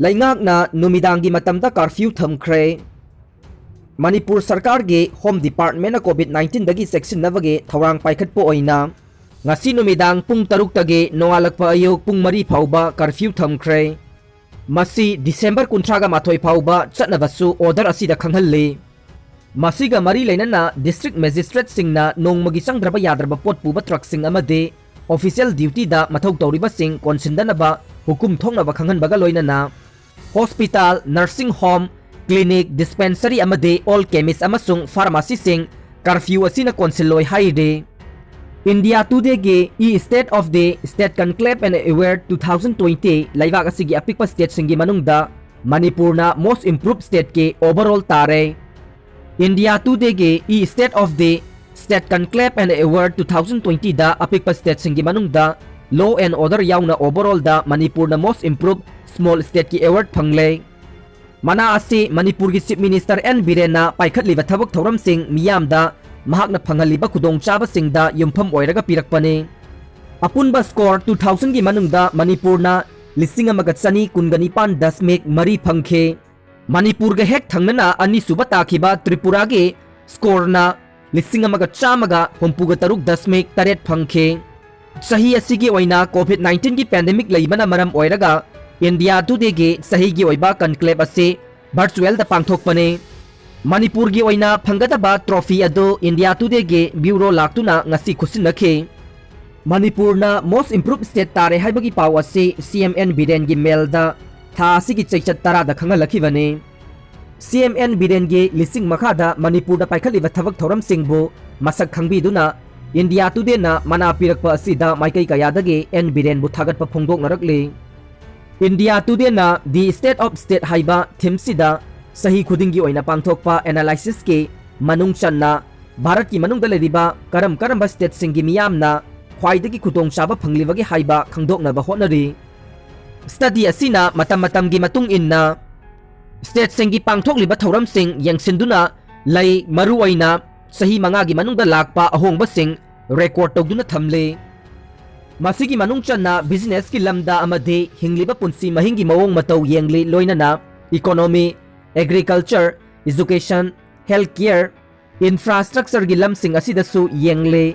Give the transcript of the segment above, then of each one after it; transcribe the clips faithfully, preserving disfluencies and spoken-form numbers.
ꯂꯩꯉꯥꯛꯅ ꯅꯨꯃꯤꯗꯥꯡꯒꯤ ꯃꯇꯝꯗ curfew ꯊꯝꯈ꯭ꯔꯦ꯫ ꯃꯅꯤꯄꯨꯔ ꯁꯔꯀꯥꯔꯒꯤ Home Department ꯅ COVID nineteen ꯗꯒꯤ ꯆꯦꯛꯁꯤꯟꯅꯕꯒꯤ ꯊꯧꯔꯥꯡ ꯄꯥꯏꯈꯠꯄ ꯑꯣꯏꯅ ꯉꯁꯤ ꯅꯨꯃꯤꯗꯥꯡ ꯄꯨꯡ ꯇꯔꯨꯛꯇꯒꯤ ꯅꯣꯡꯉꯥꯜꯂꯛꯄ ꯑꯌꯨꯛ ꯄꯨꯡ ꯃꯔꯤ ꯐꯥꯎꯕ curfew ꯊꯝꯈ꯭ꯔꯦ꯫ ꯃꯁꯤ December ꯀꯨꯟꯊ꯭ꯔꯥꯒ ꯃꯥꯊꯣꯏ ꯐꯥꯎꯕ ꯆꯠꯅꯕꯁꯨ order ꯑꯁꯤꯗ ꯈꯪꯍꯜꯂꯤ꯫ ꯃꯁꯤꯒ ꯃꯔꯤ ꯂꯩꯅꯅ district magistrate ꯁꯤꯡꯅ ꯅꯣꯡꯃꯒꯤ ꯆꯪꯗ꯭ꯔꯕ ꯌꯥꯗ꯭ꯔꯕ ꯄꯣꯠ ꯄꯨꯕ truck ꯁꯤꯡ ꯑꯃꯗꯤ official duty ꯗ ꯃꯊꯧ ꯇꯧꯔꯤꯕꯁꯤꯡ ꯀꯣꯟꯁꯤꯟꯗꯅꯕ ꯍꯨꯀꯨꯝ ꯊꯣꯛꯅꯕ ꯈꯪꯍꯟꯕꯒ ꯂꯣꯏꯅꯅ hospital, nursing home, clinic, dispensary ꯑꯃꯗꯤ all chemist ꯑꯃꯁꯨꯡ pharmacy ꯁꯤꯡ curfew ꯑꯁꯤꯅ ꯀꯣꯟꯁꯤꯜꯂꯣꯏ ꯍꯥꯏꯔꯤ꯫ India Today ꯒꯤ E State of the State Conclave and Award two thousand twenty ꯂꯩꯕꯥꯛ ꯑꯁꯤꯒꯤ ꯑꯄꯤꯛꯄ state ꯁꯤꯡꯒꯤ ꯃꯅꯨꯡꯗ ꯃꯅꯤꯄꯨꯔꯅ most improved state ꯀꯤ overall ꯇꯥꯔꯦ꯫ India Today ꯒꯤ E State of the State Conclave and Award two thousand twenty ꯗ ꯑꯄꯤꯛꯄ state ꯁꯤꯡꯒꯤ ꯃꯅꯨꯡꯗ law and order ꯌꯥꯎꯅ overall ꯗ ꯃꯅꯤꯄꯨꯔꯅ most improved small state ꯀꯤ award ꯐꯪꯂꯦ꯫ ꯃꯅꯥ ꯑꯁꯤ ꯃꯅꯤꯄꯨꯔꯒꯤ Chief Minister N ꯕꯤꯔꯦꯟꯅ ꯄꯥꯏꯈꯠꯂꯤꯕ ꯊꯕꯛ ꯊꯧꯔꯝꯁꯤꯡ ꯃꯤꯌꯥꯝꯗ ꯃꯍꯥꯛꯅ ꯐꯪꯍꯜꯂꯤꯕ ꯈꯨꯗꯣꯡꯆꯥꯕꯁꯤꯡꯗ ꯌꯨꯝꯐꯝ ꯑꯣꯏꯔꯒ ꯄꯤꯔꯛꯄꯅꯤ꯫ ꯑꯄꯨꯟꯕ score two thousand ꯒꯤ ꯃꯅꯨꯡꯗ ꯃꯅꯤꯄꯨꯔꯅ ꯂꯤꯁꯤꯡ ꯑꯃꯒ ꯆꯅꯤ ꯀꯨꯟꯒ ꯅꯤꯄꯥꯟ ꯗꯁꯃꯤꯛ ꯃꯔꯤ ꯐꯪꯈꯤ꯫ ꯃꯅꯤꯄꯨꯔꯒ ꯍꯦꯛ ꯊꯪꯅꯅ ꯑꯅꯤꯁꯨꯕ ꯇꯥꯈꯤꯕ ꯇ꯭ꯔꯤꯄꯨꯔꯥꯒꯤ score ꯅ ꯂꯤꯁꯤꯡ ꯑꯃꯒ ꯆꯥꯝꯃꯒ ꯍꯨꯝꯐꯨꯒ ꯇꯔꯨꯛ ꯗꯁꯃꯤꯛ ꯇꯔꯦꯠ ꯐꯪꯈꯤ꯫ ꯆꯍꯤ ꯑꯁꯤꯒꯤ ꯑꯣꯏꯅ COVID nineteen ꯒꯤ pandemic ꯂꯩꯕꯅ ꯃꯔꯝ ꯑꯣꯏꯔꯒ India Today ꯒꯤ ꯆꯍꯤꯒꯤ ꯑꯣꯏꯕ conclave ꯑꯁꯤ virtual ꯗ ꯄꯥꯡꯊꯣꯛꯄꯅꯤ꯫ ꯃꯅꯤꯄꯨꯔꯒꯤ ꯑꯣꯏꯅ ꯐꯪꯒꯗꯕ trophy ꯑꯗꯨ India Today ꯒꯤ bureau ꯂꯥꯛꯇꯨꯅ ꯉꯁꯤ ꯈꯨꯠꯁꯤꯟꯅꯈꯤ꯫ ꯃꯅꯤꯄꯨꯔꯅ most improved state ꯇꯥꯔꯦ ꯍꯥꯏꯕꯒꯤ ꯄꯥꯎ ꯑꯁꯤ C M N ꯕꯤꯔꯦꯟꯒꯤ mail ꯗ ꯊꯥ ꯑꯁꯤꯒꯤ ꯆꯩꯆꯠ ꯇꯔꯥꯗ ꯈꯪꯍꯜꯂꯛꯈꯤꯕꯅꯤ꯫ C M N ꯕꯤꯔꯦꯟꯒꯤ ꯂꯤꯁꯤꯡ ꯃꯈꯥꯗ ꯃꯅꯤꯄꯨꯔꯗ ꯄꯥꯏꯈꯠꯂꯤꯕ ꯊꯕꯛ ꯊꯧꯔꯝꯁꯤꯡꯕꯨ ꯃꯁꯛ ꯈꯪꯕꯤꯗꯨꯅ India Today ꯅ ꯃꯅꯥ ꯄꯤꯔꯛꯄ ꯑꯁꯤꯗ ꯃꯥꯏꯀꯩ ꯀꯌꯥꯗꯒꯤ N ꯕꯤꯔꯦꯟꯕꯨ ꯊꯥꯒꯠꯄ ꯐꯣꯡꯗꯣꯛꯅꯔꯛꯂꯤ꯫ India Today ꯅ The State of State ꯍꯥꯏꯕ theme ꯁꯤꯗ ꯆꯍꯤ ꯈꯨꯗꯤꯡꯒꯤ ꯑꯣꯏꯅ ꯄꯥꯡꯊꯣꯛꯄ analysis ꯀꯤ ꯃꯅꯨꯡ ꯆꯟꯅ ꯚꯥꯔꯠꯀꯤ ꯃꯅꯨꯡꯗ ꯂꯩꯔꯤꯕ ꯀꯔꯝ ꯀꯔꯝꯕ state ꯁꯤꯡꯒꯤ ꯃꯤꯌꯥꯝꯅ ꯈ꯭ꯋꯥꯏꯗꯒꯤ ꯈꯨꯗꯣꯡꯆꯥꯕ ꯐꯪꯂꯤꯕꯒꯦ ꯍꯥꯏꯕ ꯈꯪꯗꯣꯛꯅꯕ ꯍꯣꯠꯅꯔꯤ꯫ Study ꯑꯁꯤꯅ ꯃꯇꯝ ꯃꯇꯝꯒꯤ ꯃꯇꯨꯡ ꯏꯟꯅ state ꯁꯤꯡꯒꯤ ꯄꯥꯡꯊꯣꯛꯂꯤꯕ ꯊꯧꯔꯝꯁꯤꯡ ꯌꯦꯡꯁꯤꯟꯗꯨꯅ ꯂꯩ, ꯃꯔꯨꯑꯣꯏꯅ ꯆꯍꯤ ꯃꯉꯥꯒꯤ ꯃꯅꯨꯡꯗ ꯂꯥꯛꯄ ꯑꯍꯣꯡꯕꯁꯤꯡ record ꯇꯧꯗꯨꯅ ꯊꯝꯂꯤ꯫ ꯃꯁꯤꯒꯤ ꯃꯅꯨꯡ ꯆꯟꯅ businessꯀꯤ ꯂꯝꯗ ꯑꯃꯗꯤ ꯍꯤꯡꯂꯤꯕ ꯄꯨꯟꯁꯤ ꯃꯍꯤꯡꯒꯤ ꯃꯑꯣꯡ ꯃꯇꯧ ꯌꯦꯡꯂꯤ, ꯂꯣꯏꯅꯅ economy, agriculture, education, health care, infrastructureꯒꯤ ꯂꯝꯁꯤꯡ ꯑꯁꯤꯗꯁꯨ ꯌꯦꯡꯂꯤ꯫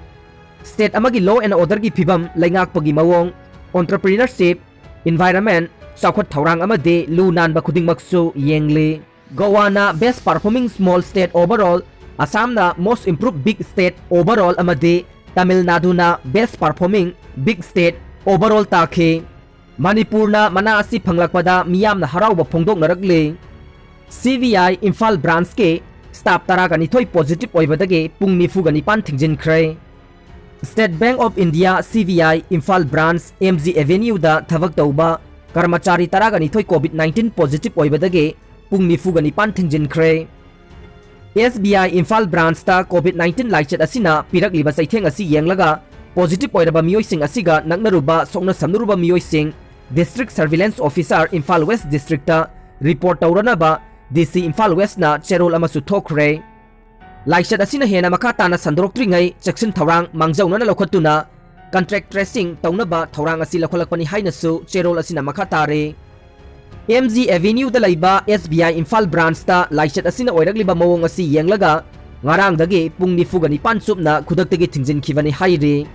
State ꯑꯃꯒꯤ law and orderꯒꯤ ꯐꯤꯕꯝ, ꯂꯩꯉꯥꯛꯄꯒꯤ ꯃꯑꯣꯡ, entrepreneurship, environment, ꯆꯥꯎꯈꯠ ꯊꯧꯔꯥꯡ ꯑꯃꯗꯤ ꯂꯨ ꯅꯥꯟꯕ ꯈꯨꯗꯤꯡꯃꯛꯁꯨ ꯌꯦꯡꯂꯤ꯫ ꯒꯣꯋꯥꯅ best performing small state overall, ꯑꯁꯥꯝꯅ most improved big state overall ꯑꯃꯗꯤ ꯇꯥꯃꯤꯜ ꯅꯥꯗꯨꯅ best performing big state overall ꯇꯥꯈꯤ꯫ ꯃꯅꯤꯄꯨꯔꯅ ꯃꯅꯥ ꯑꯁꯤ ꯐꯪꯂꯛꯄꯗ ꯃꯤꯌꯥꯝꯅ ꯍꯔꯥꯎꯕ ꯐꯣꯡꯗꯣꯛꯅꯔꯛꯂꯤ꯫ CBI ꯏꯝꯐꯥꯜ branchꯀꯤ staff ꯇꯔꯥꯒ ꯅꯤꯊꯣꯏ positive ꯑꯣꯏꯕꯗꯒꯤ ꯄꯨꯡ ꯅꯤꯐꯨꯒ ꯅꯤꯄꯥꯟ ꯊꯤꯡꯖꯤꯟꯈ꯭ꯔꯦ꯫ State Bank of India, CBI, Imphal branch, MG Avenueꯗ ꯊꯕꯛ ꯇꯧꯕ ꯀꯔꯃꯆꯥꯔꯤ ꯇꯔꯥꯒ ꯅꯤꯊꯣꯏ COVID nineteen positive ꯑꯣꯏꯕꯗꯒꯤ ꯄꯨꯡ ꯅꯤꯐꯨꯒ ꯅꯤꯄꯥꯟ ꯊꯤꯡꯖꯤꯟꯈ꯭ꯔꯦ꯫ SBI ꯏꯝꯐꯥꯜ branchꯇ COVID nineteen ꯂꯥꯏꯆꯠ ꯑꯁꯤꯅ ꯄꯤꯔꯛꯂꯤꯕ ꯆꯩꯊꯦꯡ ꯑꯁꯤ ꯌꯦꯡꯂꯒ, positive ꯑꯣꯏꯔꯕ ꯃꯤꯑꯣꯏꯁꯤꯡ ꯑꯁꯤꯒ ꯅꯛꯅꯔꯨꯕ, ꯁꯣꯛꯅ ꯁꯝꯅꯔꯨꯕ ꯃꯤꯑꯣꯏꯁꯤꯡ District Surveillance Officer, Imphal West Districtꯇ report ꯇꯧꯔꯅꯕ DC Imphal Westꯅ ꯆꯦꯔꯣꯜ ꯑꯃꯁꯨ ꯊꯣꯛꯈ꯭ꯔꯦ꯫ ꯂꯥꯏꯆꯠ ꯑꯁꯤꯅ ꯍꯦꯟꯅ ꯃꯈꯥ ꯇꯥꯅ ꯁꯟꯗꯣꯔꯛꯇ꯭ꯔꯤꯉꯩ ꯆꯦꯛꯁꯤꯟ ꯊꯧꯔꯥꯡ ꯃꯥꯡꯖꯧꯅꯅ ꯂꯧꯈꯠꯇꯨꯅ contact tracing ꯇꯧꯅꯕ ꯊꯧꯔꯥꯡ ꯑꯁꯤ ꯂꯧꯈꯠꯂꯛꯄꯅꯤ ꯍꯥꯏꯅꯁꯨ ꯆꯦꯔꯣꯜ ꯑꯁꯤꯅ ꯃꯈꯥ ꯇꯥꯔꯤ꯫ MG Avenueꯗ ꯂꯩꯕ SBI ꯏꯝꯐꯥꯜ branchꯇ ꯂꯥꯏꯆꯠ ꯑꯁꯤꯅ ꯑꯣꯏꯔꯛꯂꯤꯕ ꯃꯑꯣꯡ ꯑꯁꯤ ꯌꯦꯡꯂꯒ ꯉꯔꯥꯡꯗꯒꯤ ꯄꯨꯡ ꯅꯤꯐꯨꯒ ꯅꯤꯄꯥꯟ ꯆꯨꯞꯅ ꯈꯨꯗꯛꯇꯒꯤ ꯊꯤꯡꯖꯤꯟꯈꯤꯕꯅꯤ ꯍꯥꯏꯔꯤ꯫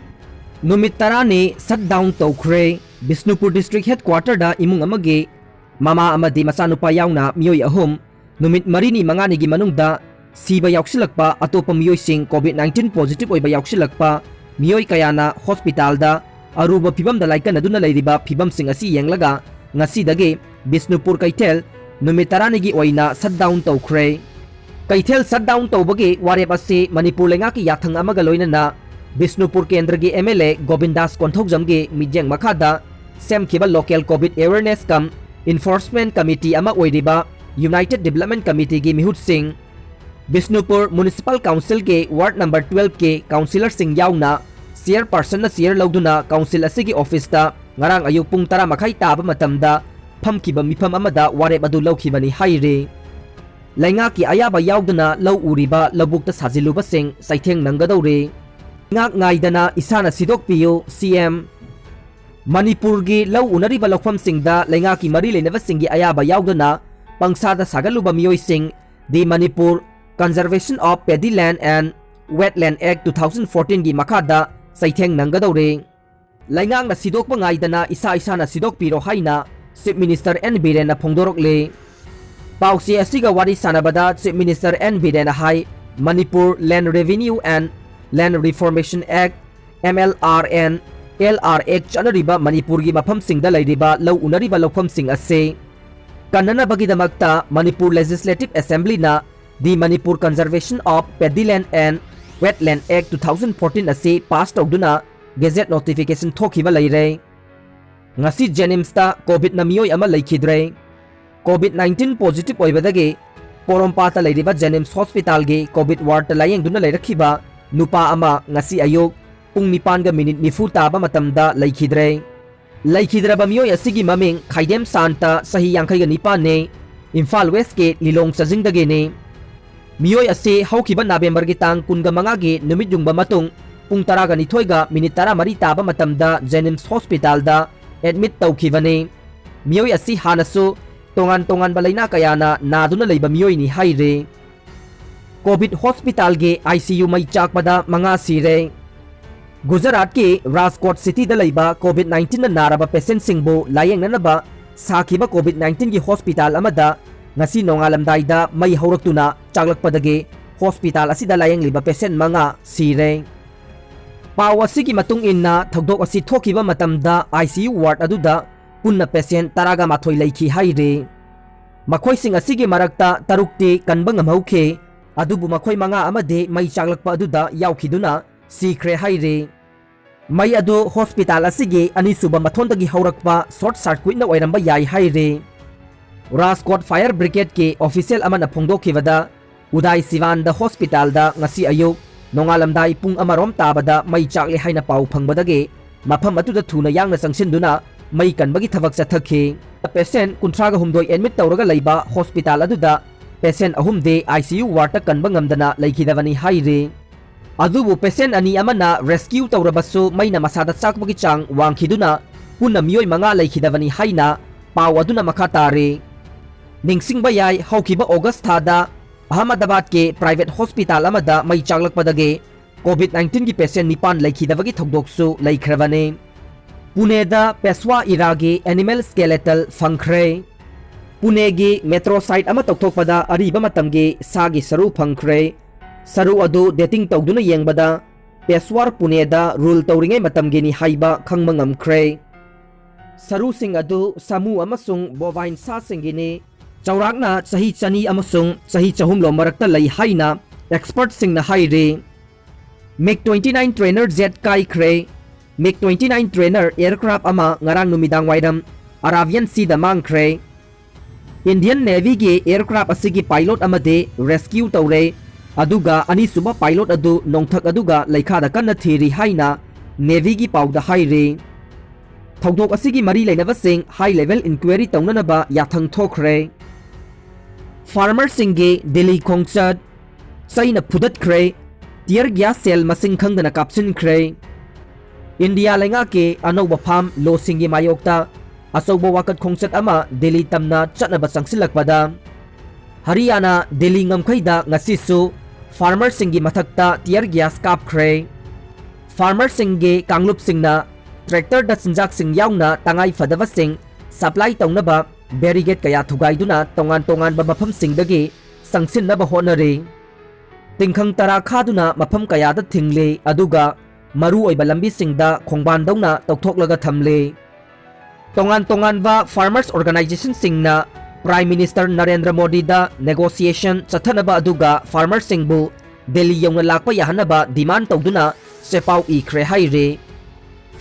ꯅꯨꯃꯤꯠ ꯇꯔꯥꯅꯤ shutdown ꯇꯧꯈ꯭ꯔꯦ꯫ ꯕꯤꯁꯅꯨꯄꯨꯔ District Headquarterꯗ ꯏꯃꯨꯡ ꯑꯃꯒꯤ ꯃꯃꯥ ꯑꯃꯗꯤ ꯃꯆꯥꯅꯨꯄꯥ ꯌꯥꯎꯅ ꯃꯤꯑꯣꯏ ꯑꯍꯨꯝ ꯅꯨꯃꯤꯠ ꯃꯔꯤꯅꯤ ꯃꯉꯥꯅꯤꯒꯤ ꯃꯅꯨꯡꯗ ꯁꯤꯕ ꯌꯥꯎꯁꯤꯜꯂꯛꯄ, ꯑꯇꯣꯞꯄ ꯃꯤꯑꯣꯏꯁꯤꯡ COVID nineteen positive ꯑꯣꯏꯕ ꯌꯥꯎꯁꯤꯜꯂꯛꯄ, ꯃꯤꯑꯣꯏ ꯀꯌꯥꯅ hospitalꯗ ꯑꯔꯨꯕ ꯐꯤꯕꯝꯗ ꯂꯥꯏꯀꯠꯅꯗꯨꯅ ꯂꯩꯔꯤꯕ ꯐꯤꯕꯝꯁꯤꯡ ꯑꯁꯤ ꯌꯦꯡꯂꯒ ꯉꯁꯤꯗꯒꯤ ꯕꯤꯁꯅꯨꯄꯨꯔ ꯀꯩꯊꯦꯜ ꯅꯨꯃꯤꯠ ꯇꯔꯥꯅꯤꯒꯤ ꯑꯣꯏꯅ shutdown ꯇꯧꯈ꯭ꯔꯦ꯫ ꯀꯩꯊꯦꯜ shutdown ꯇꯧꯕꯒꯤ ꯋꯥꯔꯦꯞ ꯑꯁꯤ ꯃꯅꯤꯄꯨꯔ ꯂꯩꯉꯥꯛꯀꯤ ꯌꯥꯊꯪ ꯑꯃꯒ ꯂꯣꯏꯅꯅ ꯕꯤꯁꯅꯨꯄꯨꯔ ꯀꯦꯟꯗ꯭ꯔꯒꯤ MLA ꯒꯣꯕꯤꯟꯗꯥꯁ ꯀꯣꯟꯊꯧꯖꯝꯒꯤ ꯃꯤꯠꯌꯦꯡ ꯃꯈꯥꯗ ꯁꯦꯝꯈꯤꯕ local COVID awareness cum enforcement committee ꯑꯃ ꯑꯣꯏꯔꯤꯕ United Development Committeeꯒꯤ ꯃꯤꯍꯨꯠꯁꯤꯡ, Bishnupur Municipal Councilꯒꯤ ward number twelveꯀꯤ councillorꯁꯤꯡ ꯌꯥꯎꯅ chairpersonꯅ chair ꯂꯧꯗꯨꯅ council ꯑꯁꯤꯒꯤ officeꯇ ꯉꯔꯥꯡ ꯑꯌꯨꯛ ꯄꯨꯡ ꯇꯔꯥ ꯃꯈꯥꯏ ꯇꯥꯕ ꯃꯇꯝꯗ ꯐꯝꯈꯤꯕ ꯃꯤꯐꯝ ꯑꯃꯗ ꯋꯥꯔꯦꯞ ꯑꯗꯨ ꯂꯧꯈꯤꯕꯅꯤ ꯍꯥꯏꯔꯤ꯫ ꯂꯩꯉꯥꯛꯀꯤ ꯑꯌꯥꯕ ꯌꯥꯎꯗꯅ ꯂꯧ ꯎꯔꯤꯕ ꯂꯧꯕꯨꯛꯇ ꯁꯥꯖꯤꯜꯂꯨꯕꯁꯤꯡ ꯆꯩꯊꯦꯡ ꯅꯪꯒꯗꯧꯔꯤ꯫ ꯉꯥꯛ ꯉꯥꯏꯗꯅ ꯏꯁꯥꯅ ꯁꯤꯗꯣꯛꯄꯤꯌꯨ, CM꯫ ꯃꯅꯤꯄꯨꯔꯒꯤ ꯂꯧ ꯎꯅꯔꯤꯕ ꯂꯧꯐꯝꯁꯤꯡꯗ ꯂꯩꯉꯥꯛꯀꯤ ꯃꯔꯤ ꯂꯩꯅꯕꯁꯤꯡꯒꯤ ꯑꯌꯥꯕ ꯌꯥꯎꯗꯅ ꯄꯪꯁꯥꯗ ꯁꯥꯒꯠꯂꯨꯕ ꯃꯤꯑꯣꯏꯁꯤꯡ, The Manipur Conservation of Paddy Land and Wetland Act two thousand fourteen ꯒꯤ ꯃꯈꯥꯗ ꯆꯩꯊꯦꯡ ꯅꯪꯒꯗꯧꯔꯦ꯫ ꯂꯩꯉꯥꯛꯅ ꯁꯤꯗꯣꯛꯄ ꯉꯥꯏꯗꯅ ꯏꯁꯥ ꯏꯁꯥꯅ ꯁꯤꯗꯣꯛꯄꯤꯔꯣ ꯍꯥꯏꯅ Chief Minister N ꯕꯤꯔꯦꯟꯅ ꯐꯣꯡꯗꯣꯔꯛꯂꯦ꯫ ꯄꯥꯎꯆꯦ ꯑꯁꯤꯒ ꯋꯥꯔꯤ ꯁꯥꯟꯅꯕꯗ Chief Minister N ꯕꯤꯔꯦꯟꯅ high, Manipur Land Revenue and Land Reformation Act, M L R and L R Act ꯆꯠꯅꯔꯤꯕ ꯃꯅꯤꯄꯨꯔꯒꯤ ꯃꯐꯝꯁꯤꯡꯗ ꯂꯩꯔꯤꯕ ꯂꯧ ꯎꯅꯔꯤꯕ ꯂꯧꯐꯝꯁꯤꯡ ꯑꯁꯤ ꯀꯟꯅꯅꯕꯒꯤꯗꯃꯛꯇ ꯃꯅꯤꯄꯨꯔ Legislative Assembly ꯅ The Manipur Conservation of Paddy Land and Wetland Act two thousand fourteen ꯑꯁꯤ pass ꯇꯧꯗꯨꯅ gazette notification ꯊꯣꯛꯈꯤꯕ ꯂꯩꯔꯦ꯫ ꯉꯁꯤ JNIMS ꯇ COVID ꯅ ꯃꯤꯑꯣꯏ ꯑꯃ ꯂꯩꯈꯤꯗ꯭ꯔꯦ꯫ COVID nineteen positive ꯑꯣꯏꯕꯗꯒꯤ ꯄꯣꯔꯣꯝꯄꯥꯠꯇ ꯂꯩꯔꯤꯕ JNIMS hospital ꯒꯤ COVID ward ꯇ ꯂꯥꯌꯦꯡꯗꯨꯅ ꯂꯩꯔꯛꯈꯤꯕ ꯅꯨꯄꯥ ꯑꯃ ꯉꯁꯤ ꯑꯌꯨꯛ ꯄꯨꯡ ꯅꯤꯄꯥꯟꯒ minute ꯅꯤꯐꯨ ꯇꯥꯕ ꯃꯇꯝꯗ ꯂꯩꯈꯤꯗ꯭ꯔꯦ꯫ ꯂꯩꯈꯤꯗ꯭ꯔꯕ ꯃꯤꯑꯣꯏ ꯑꯁꯤꯒꯤ ꯃꯃꯤꯡ ꯈꯥꯏꯗꯦꯝ ꯁꯥꯟꯇ, ꯆꯍꯤ ꯌꯥꯡꯈꯩꯒ ꯅꯤꯄꯥꯟꯅꯤ, ꯏꯝꯐꯥꯜ West ꯀꯤ ꯂꯤꯂꯣꯡ ꯆꯥꯖꯤꯡꯗꯒꯤꯅꯤ꯫ ꯃꯤꯑꯣꯏ ꯑꯁꯤ ꯍꯧꯈꯤꯕ November ꯒꯤ ꯇꯥꯡ ꯀꯨꯟꯃꯉꯥꯒꯤ ꯅꯨꯃꯤꯠ ꯌꯨꯡꯕ ꯃꯇꯨꯡ ꯄꯨꯡ ꯇꯔꯥꯅꯤꯊꯣꯏꯒ minute ꯇꯔꯥꯃꯔꯤ ꯇꯥꯕ ꯃꯇꯝꯗ JNIMS hospital ꯗ admit ꯇꯧꯈꯤꯕꯅꯤ꯫ ꯃꯤꯑꯣꯏ ꯑꯁꯤ ꯍꯥꯟꯅꯁꯨ ꯇꯣꯉꯥꯟ ꯇꯣꯉꯥꯟꯕ ꯂꯩꯅꯥ ꯀꯌꯥꯅ ꯅꯥꯗꯨꯅ ꯂꯩꯕ ꯃꯤꯑꯣꯏꯅꯤ ꯍꯥꯏꯔꯤ꯫ COVID hospital ꯒꯤ ICU ꯃꯩ ꯆꯥꯛꯄꯗ ꯃꯉꯥ ꯁꯤꯔꯦ꯫ ꯒꯨꯖꯔꯥꯠꯀꯤ ꯔꯥꯖꯀꯣꯠ city ꯗ ꯂꯩꯕ COVID nineteen ꯅ ꯅꯥꯔꯕ patient ꯁꯤꯡꯕꯨ ꯂꯥꯌꯦꯡꯅꯅꯕ ꯁꯥꯈꯤꯕ COVID nineteen ꯒꯤ hospital ꯑꯃꯗ ꯉꯁꯤ ꯅꯣꯡꯉꯥꯜꯂꯝꯗꯥꯏꯗ ꯃꯩ ꯍꯧꯔꯛꯇꯨꯅ ꯆꯥꯛꯂꯛꯄꯗꯒꯤ hospital ꯑꯁꯤꯗ ꯂꯥꯌꯦꯡꯂꯤꯕ patient ꯃꯉꯥ ꯁꯤꯔꯦ꯫ ꯄꯥꯎ ꯑꯁꯤꯒꯤ ꯃꯇꯨꯡ ꯏꯟꯅ, ꯊꯧꯗꯣꯛ ꯑꯁꯤ ꯊꯣꯛꯈꯤꯕ ꯃꯇꯝꯗ ICU ward ꯑꯗꯨꯗ ꯄꯨꯟꯅ patient ꯇꯔꯥꯒ ꯃꯥꯊꯣꯏ ꯂꯩꯈꯤ ꯍꯥꯏꯔꯤ꯫ ꯃꯈꯣꯏꯁꯤꯡ ꯑꯁꯤꯒꯤ ꯃꯔꯛꯇ ꯇꯔꯨꯛꯇꯤ ꯀꯟꯕ ꯉꯝꯍꯧꯈꯤ, ꯑꯗꯨꯕꯨ ꯃꯈꯣꯏ ꯃꯉꯥ ꯑꯃꯗꯤ ꯃꯩ ꯆꯥꯛꯂꯛꯄ ꯑꯗꯨꯗ ꯌꯥꯎꯈꯤꯗꯨꯅ ꯁꯤꯈ꯭ꯔꯦ ꯍꯥꯏꯔꯤ꯫ ꯃꯩ ꯑꯗꯨ hospital ꯑꯁꯤꯒꯤ ꯑꯅꯤꯁꯨꯕ ꯃꯊꯣꯟꯗꯒꯤ ꯍꯧꯔꯛꯄ short circuit ꯅ ꯑꯣꯏꯔꯝꯕ ꯌꯥꯏ ꯍꯥꯏꯔꯤ꯫ ꯔꯥꯖꯀꯣꯠ Fire Brigade ꯀꯤ official ꯑꯃꯅ ꯐꯣꯡꯗꯣꯛꯈꯤꯕꯗ, ꯎꯗꯥꯏ ꯁꯤꯋꯥꯟꯗ hospital ꯗ ꯉꯁꯤ ꯑꯌꯨꯛ ꯅꯣꯡꯉꯥꯜꯂꯝꯗꯥꯏ ꯄꯨꯡ ꯑꯃꯔꯣꯝ ꯇꯥꯕꯗ ꯃꯩ ꯆꯥꯛꯂꯦ ꯍꯥꯏꯅ ꯄꯥꯎ ꯐꯪꯕꯗꯒꯤ ꯃꯐꯝ ꯑꯗꯨꯗ ꯊꯨꯅ ꯌꯥꯡꯅ ꯆꯪꯁꯤꯟꯗꯨꯅ ꯃꯩ ꯀꯟꯕꯒꯤ ꯊꯕꯛ ꯆꯠꯊꯈꯤ꯫ Patient ꯀꯨꯟꯊ꯭ꯔꯥꯒ ꯍꯨꯝꯗꯣꯏ admit ꯇꯧꯔꯒ ꯂꯩꯕ hospital ꯑꯗꯨꯗ patient ꯑꯍꯨꯝꯗꯤ ICU ward ꯇ ꯀꯟꯕ ꯉꯝꯗꯅ ꯂꯩꯈꯤꯗꯕꯅꯤ ꯍꯥꯏꯔꯤ꯫ ꯑꯗꯨꯕꯨ patient ꯑꯅꯤ ꯑꯃꯅ rescue ꯇꯧꯔꯕꯁꯨ ꯃꯩꯅ ꯃꯁꯥꯗ ꯆꯥꯛꯄꯒꯤ ꯆꯥꯡ ꯋꯥꯡꯈꯤꯗꯨꯅ ꯄꯨꯟꯅ ꯃꯤꯑꯣꯏ ꯃꯉꯥ ꯂꯩꯈꯤꯗꯕꯅꯤ ꯍꯥꯏꯅ ꯄꯥꯎ ꯑꯗꯨꯅ ꯃꯈꯥ ꯇꯥꯔꯤ꯫ ꯅꯤꯡꯁꯤꯡꯕ ꯌꯥꯏ, ꯍꯧꯈꯤꯕ ꯑꯣꯒꯁ ꯊꯥꯗ ꯑꯍꯃꯗꯥꯕꯥꯗꯀꯤ private hospital ꯑꯃꯗ ꯃꯩ ꯆꯥꯛꯂꯛꯄꯗꯒꯤ COVID nineteen ꯒꯤ patient ꯅꯤꯄꯥꯟ ꯂꯩꯈꯤꯗꯕꯒꯤ ꯊꯧꯗꯣꯛꯁꯨ ꯂꯩꯈ꯭ꯔꯕꯅꯤ꯫ ꯄꯨꯅꯦꯗ ꯄꯦꯁ꯭ꯋꯥ ꯏꯔꯥꯒꯤ animal skeletal ꯐꯪꯈ꯭ꯔꯦ꯫ ꯄꯨꯅꯦꯒꯤ metro site ꯑꯃ ꯇꯧꯊꯣꯛꯄꯗ ꯑꯔꯤꯕ ꯃꯇꯝꯒꯤ ꯁꯥꯒꯤ ꯁꯔꯨ ꯐꯪꯈ꯭ꯔꯦ꯫ ꯁꯔꯨ ꯑꯗꯨ dating ꯇꯧꯗꯨꯅ ꯌꯦꯡꯕꯗ ꯄꯦꯁ꯭ꯋꯥꯔ ꯄꯨꯅꯦꯗ rule ꯇꯧꯔꯤꯉꯩ ꯃꯇꯝꯒꯤꯅꯤ ꯍꯥꯏꯕ ꯈꯪꯕ ꯉꯝꯈ꯭ꯔꯦ꯫ ꯁꯔꯨꯁꯤꯡ ꯑꯗꯨ ꯁꯥꯃꯨ ꯑꯃꯁꯨꯡ bovine ꯁꯥꯁꯤꯡꯒꯤꯅꯤ꯫ ꯆꯥꯎꯔꯥꯛꯅ ꯆꯍꯤ ꯆꯅꯤ ꯑꯃꯁꯨꯡ ꯆꯍꯤ ꯆꯍꯨꯝ ꯂꯣꯝ ꯃꯔꯛꯇ ꯂꯩ ꯍꯥꯏꯅ expertꯁꯤꯡꯅ ꯍꯥꯏꯔꯤ꯫ MiG twenty nine Trainer jet ꯀꯥꯏꯈ꯭ꯔꯦ꯫ MiG twenty nine Trainer aircraft ꯑꯃ ꯉꯔꯥꯡ ꯅꯨꯃꯤꯗꯥꯡ ꯋꯥꯏꯔꯝ Arabian Seaꯗ ꯃꯥꯡꯈ꯭ꯔꯦ꯫ Indian Navyꯒꯤ aircraft ꯑꯁꯤꯒꯤ pilot ꯑꯃꯗꯤ rescue ꯇꯧꯔꯦ, ꯑꯗꯨꯒ ꯑꯅꯤꯁꯨꯕ pilot ꯑꯗꯨ ꯅꯣꯡꯊꯛ ꯑꯗꯨꯒ ꯂꯩꯈꯥꯗ ꯀꯟꯅ ꯊꯤꯔꯤ ꯍꯥꯏꯅ Navyꯒꯤ ꯄꯥꯎꯗ ꯍꯥꯏꯔꯤ꯫ ꯊꯧꯗꯣꯛ ꯑꯁꯤꯒꯤ ꯃꯔꯤ ꯂꯩꯅꯕꯁꯤꯡ high level inquiry ꯇꯧꯅꯅꯕ ꯌꯥꯊꯪ ꯊꯣꯛꯈ꯭ꯔꯦ꯫ Farmerꯁꯤꯡꯒꯤ ꯗꯤꯜꯂꯤ ꯈꯣꯡꯆꯠ꯫ ꯆꯩꯅ ꯐꯨꯗꯠꯈ꯭ꯔꯦ꯫ Tear gas shell ꯃꯁꯤꯡ ꯈꯪꯗꯅ ꯀꯥꯞꯁꯤꯟꯈ꯭ꯔꯦ꯫ ꯏꯟꯗꯤꯌꯥ ꯂꯩꯉꯥꯛꯀꯤ ꯑꯅꯧꯕ farm lawꯁꯤꯡꯒꯤ ꯃꯥꯌꯣꯛꯇ ꯑꯆꯧꯕ ꯋꯥꯀꯠ ꯈꯣꯡꯆꯠ ꯑꯃ ꯗꯤꯜꯂꯤ ꯇꯝꯅ ꯆꯠꯅꯕ ꯆꯪꯁꯤꯜꯂꯛꯄꯗ, ꯍꯔꯤꯌꯥꯅꯥ ꯗꯤꯜꯂꯤ ꯉꯝꯈꯩꯗ ꯉꯁꯤꯁꯨ farmerꯁꯤꯡꯒꯤ ꯃꯊꯛꯇ tear gas ꯀꯥꯞꯈ꯭ꯔꯦ꯫ Farmerꯁꯤꯡꯒꯤ ꯀꯥꯡꯂꯨꯞꯁꯤꯡꯅ tractorꯗ ꯆꯤꯟꯖꯥꯛꯁꯤꯡ ꯌꯥꯎꯅ ꯇꯉꯥꯏ ꯐꯗꯕꯁꯤꯡ supply ꯇꯧꯅꯕ barricade ꯀꯌꯥ ꯊꯨꯒꯥꯏꯗꯨꯅ ꯇꯣꯉꯥꯟ ꯇꯣꯉꯥꯟꯕ ꯃꯐꯝꯁꯤꯡꯗꯒꯤ ꯆꯪꯁꯤꯟꯅꯕ ꯍꯣꯠꯅꯔꯤ꯫ ꯇꯤꯡꯈꯪ ꯇꯔꯥ ꯈꯥꯗꯨꯅ ꯃꯐꯝ ꯀꯌꯥꯗ ꯊꯤꯡꯂꯤ, ꯑꯗꯨꯒ ꯃꯔꯨꯑꯣꯏꯕ ꯂꯝꯕꯤꯁꯤꯡꯗ ꯈꯣꯡꯕꯥꯟꯗꯧꯅ ꯇꯧꯊꯣꯛꯂꯒ ꯊꯝꯂꯤ꯫ ꯇꯣꯉꯥꯟ ꯇꯣꯉꯥꯟꯕ farmers organizationꯁꯤꯡꯅ Prime Minister Narendra ꯃꯣꯗꯤꯗ negotiation ꯆꯠꯊꯅꯕ ꯑꯗꯨꯒ farmerꯁꯤꯡꯕꯨ ꯗꯤꯜꯂꯤ ꯌꯧꯅ ꯂꯥꯛꯄ ꯌꯥꯍꯟꯅꯕ demand ꯇꯧꯗꯨꯅ ꯆꯦꯄꯥꯎ ꯏꯈ꯭ꯔꯦ ꯍꯥꯏꯔꯤ꯫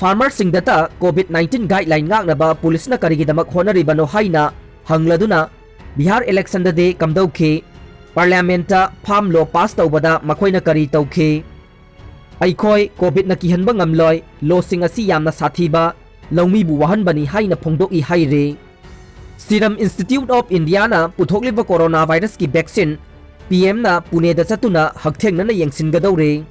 Farmerꯁꯤꯡꯗꯇ COVID nineteen guideline ꯉꯥꯛꯅꯕ ꯄꯨꯂꯤꯁꯅ ꯀꯔꯤꯒꯤꯗꯃꯛ ꯍꯣꯠꯅꯔꯤꯕꯅꯣ ꯍꯥꯏꯅ ꯍꯪꯂꯗꯨꯅ ꯕꯤꯍꯥꯔ electionꯗꯗꯤ ꯀꯝꯗꯧꯈꯤ? Parliamentꯇ farm law pass ꯇꯧꯕꯗ ꯃꯈꯣꯏꯅ ꯀꯔꯤ ꯇꯧꯈꯤ? ꯑꯩꯈꯣꯏ COVIDꯅ ꯀꯤꯍꯟꯕ ꯉꯝꯂꯣꯏ, lawꯁꯤꯡ ꯑꯁꯤ ꯌꯥꯝꯅ ꯁꯥꯊꯤꯕ, ꯂꯧꯃꯤꯕꯨ ꯋꯥꯍꯟꯕꯅꯤ ꯍꯥꯏꯅ ꯐꯣꯡꯗꯣꯛꯏ ꯍꯥꯏꯔꯤ꯫ Serum Institute of Indiaꯅ ꯄꯨꯊꯣꯛꯂꯤꯕ corona virusꯀꯤ vaccine PMꯅ ꯄꯨꯅꯦꯗ ꯆꯠꯇꯨꯅ ꯍꯛꯊꯦꯡꯅꯅ ꯌꯦꯡꯁꯤꯟꯒꯗꯧꯔꯤ꯫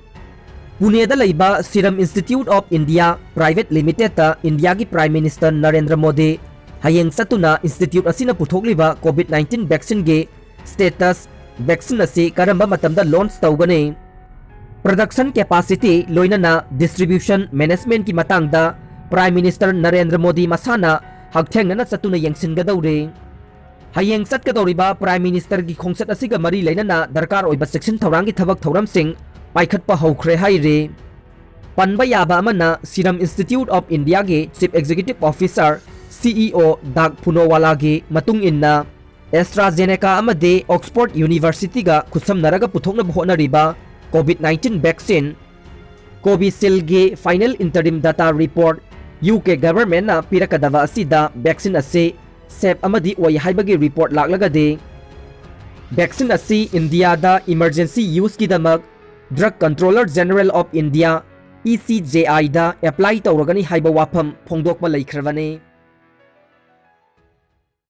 ꯄꯨꯅꯦꯗ ꯂꯩꯕ Serum Institute of India Private Limitedꯇ ꯏꯟꯗꯤꯌꯥꯒꯤ Prime Minister ꯅꯔꯦꯟꯗ꯭ꯔ ꯃꯣꯗꯤ ꯍꯌꯦꯡ ꯆꯠꯇꯨꯅ institute ꯑꯁꯤꯅ ꯄꯨꯊꯣꯛꯂꯤꯕ COVID nineteen vaccineꯒꯤ status, vaccine ꯑꯁꯤ ꯀꯔꯝꯕ ꯃꯇꯝꯗ launch ꯇꯧꯒꯅꯤ, production capacity ꯂꯣꯏꯅꯅ distribution managementꯀꯤ ꯃꯇꯥꯡꯗ Prime Minister ꯅꯔꯦꯟꯗ꯭ꯔ ꯃꯣꯗꯤ ꯃꯁꯥꯅ ꯍꯛꯊꯦꯡꯅꯅ ꯆꯠꯇꯨꯅ ꯌꯦꯡꯁꯤꯟꯒꯗꯧꯔꯤ꯫ ꯍꯌꯦꯡ ꯆꯠꯀꯗꯧꯔꯤꯕ Prime Ministerꯒꯤ ꯈꯣꯡꯆꯠ ꯑꯁꯤꯒ ꯃꯔꯤ ꯂꯩꯅꯅ ꯗꯔꯀꯥꯔ ꯑꯣꯏꯕ ꯆꯦꯛꯁꯤꯟ ꯊꯧꯔꯥꯡꯒꯤ ꯊꯕꯛ ꯊꯧꯔꯝꯁꯤꯡ ꯄꯥꯏꯈꯠꯄ ꯍꯧꯈ꯭ꯔꯦ ꯍꯥꯏꯔꯤ꯫ ꯄꯟꯕ ꯌꯥꯕ ꯑꯃꯅ, Serum Institute of Indiaꯒꯤ Chief Executive Officer, CEO ꯗꯥꯛ ꯄꯨꯅꯥꯋꯥꯂꯥꯒꯤ ꯃꯇꯨꯡ ꯏꯟꯅ, AstraZeneca ꯑꯃꯗꯤ Oxford Universityꯒ ꯈꯨꯠꯁꯝꯅꯔꯒ ꯄꯨꯊꯣꯛꯅꯕ ꯍꯣꯠꯅꯔꯤꯕ COVID nineteen vaccine Covishieldꯒꯤ final interim data report, UK governmentꯅ ꯄꯤꯔꯛꯀꯗꯕ ꯑꯁꯤꯗ vaccine ꯑꯁꯤ safe ꯑꯃꯗꯤ ꯑꯣꯏ ꯍꯥꯏꯕꯒꯤ report ꯂꯥꯛꯂꯒꯗꯤ, vaccine ꯑꯁꯤ ꯏꯟꯗꯤꯌꯥꯗ emergency useꯀꯤꯗꯃꯛ Drug Controller General of India, ECJIꯗ apply ꯇꯧꯔꯒꯅꯤ ꯍꯥꯏꯕ ꯋꯥꯐꯝ ꯐꯣꯡꯗꯣꯛꯄ ꯂꯩꯈ꯭ꯔꯕꯅꯤ꯫